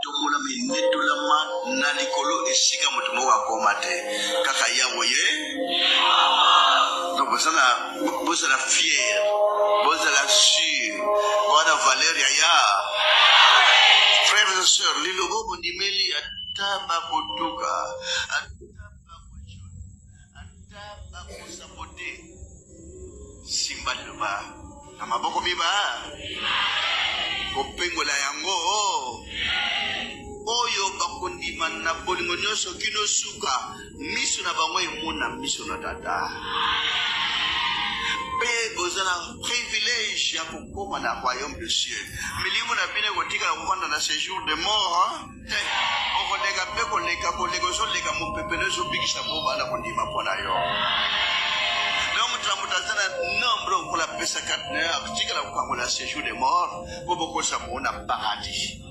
Etombolama enetolama na likolo esika moto moko akoma te kaka Yawe ye. Donc bozala bozala fier, bozala sur, bwana valeur ya ya. Frères et sœurs, liloba bondimeli ata bakotuka, ata bakotiola, ata bakosabote, simba liloba na maboko miba kopengola yango oyo bakondima na bolingo nyonso kino suka miso na bango emona miso na tata mpe boza na privilège ya kokoma na royaume de cieux milimo na bino ekotikala kovanda na séjour de mort te okoleka mpe koleka koleka ozoleka mopepe no ezobikisa bo bana kondima mpo na yo donc moto na moto aza na nombre okola apesa carte na yo akotikala kokangola séjour de mort mpo bokosa bango na paradis.